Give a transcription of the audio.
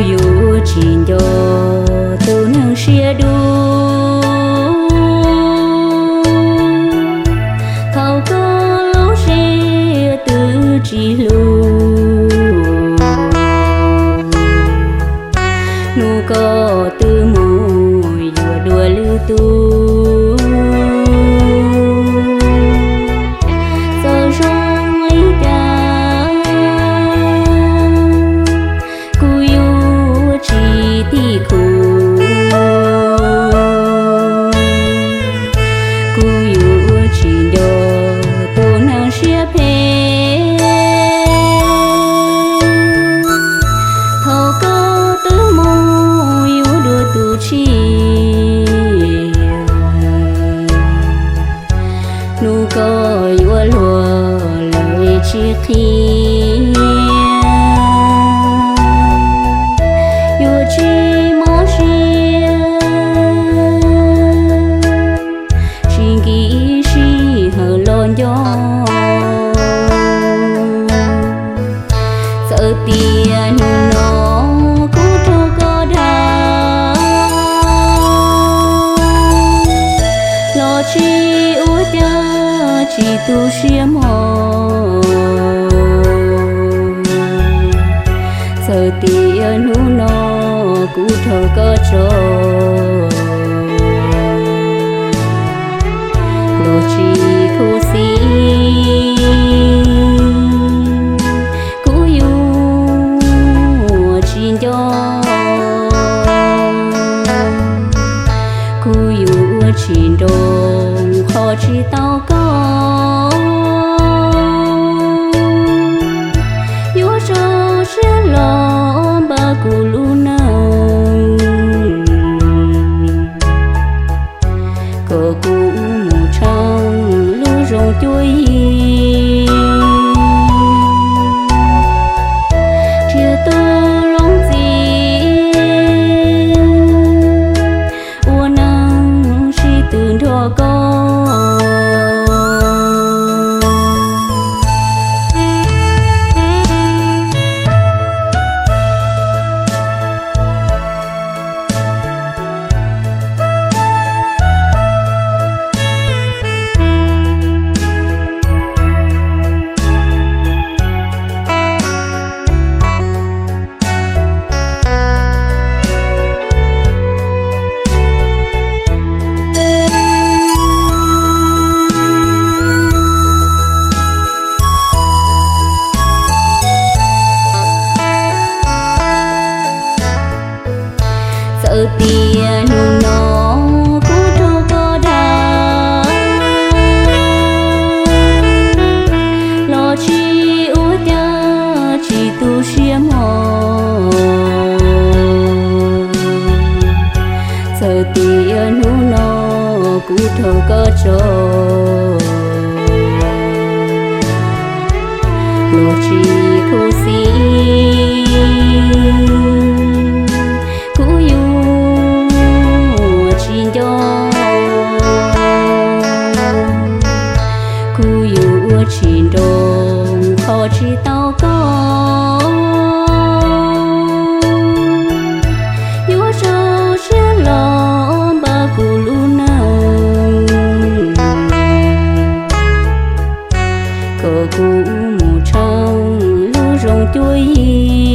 Yuav tsis nco tus neeg siab dub, thaum koj lub siab twb tsis hlub. Hnub koj twb mus yuav dua lwm tus, txawm zoo li cas kuv yuav tsis tim khub. Kuv yuav tsis nco tus neeg siab phem, thaum koj twb mus yuav dua tus tshiab. Hnub koj yuav luag lawm tsis qhia, yuav tsis mob siab, tsis nkim sij hawm los nco. Txawm tias hnub no kuv raug koj dag, los tsis ua cas tsis tu siab mog. Txawm tias hnub no kuv raug koj tso, los tsis khuv xim, kuv yuav tsis nco. Kuv yuav tsis nroo qhov tsis tau koj, yuav zoo siab los npaj kuv lub neej, kom kuv mus tshee lub zoo cuab yig, nrhiav tus zoo txim, ua neej sib tw nrog koj. Txawm tias hnub no kuv raug koj dag, los tsis ua cas tsis tu siab mog. Txawm tias hnub no kuv raug koj tso, los tsis khuv xim, kuv yuav tsis nco. Kuv yuav tsis nroo qhov tsis tau koj, yuav zoo siab los npaj kuv lub neej, kom kuv mus tshee lub zoo cuab yig,